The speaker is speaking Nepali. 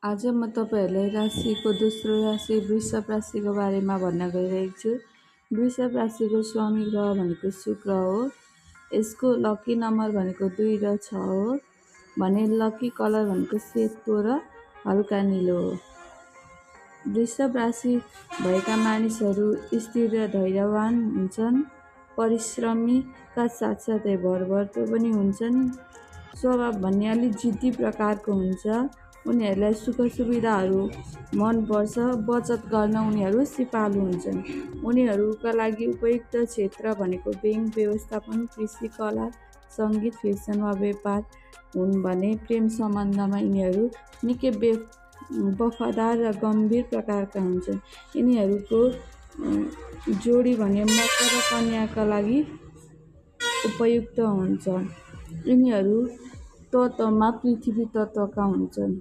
आज म तपाईँहरूलाई राशिको दोस्रो राशि वृषभ राशिको बारेमा भन्न गइरहेको छु। वृषभ राशिको स्वामी ग्रह भनेको शुक्र हो। यसको लकी नम्बर भनेको 2 र 6 हो भने लकी कलर भनेको सेतो र हल्का निलो हो। वृषभ राशि भएका मानिसहरू स्थिर र धैर्यवान हुन्छन्। परिश्रमीका साथसाथै भरपर्दो पनि हुन्छन्। स्वभाव भन्ने अलिक जिद्दी प्रकारको हुन्छ। उनीहरूलाई सुख सुविधाहरू मनपर्छ। बचत गर्न उनीहरू सिपालु हुन्छन्। उनीहरूका लागि उपयुक्त क्षेत्र भनेको ब्याङ्क व्यवस्थापन, कृषि, कला, सङ्गीत, फेसन वा व्यापार हुन् भने प्रेम सम्बन्धमा यिनीहरू निकै वफादार र गम्भीर प्रकारका हुन्छन्। यिनीहरूको जोडी भने मकर र कन्याका लागि उपयुक्त हुन्छ। यिनीहरू तत्त्वमा पृथ्वी तत्त्वका हुन्छन्।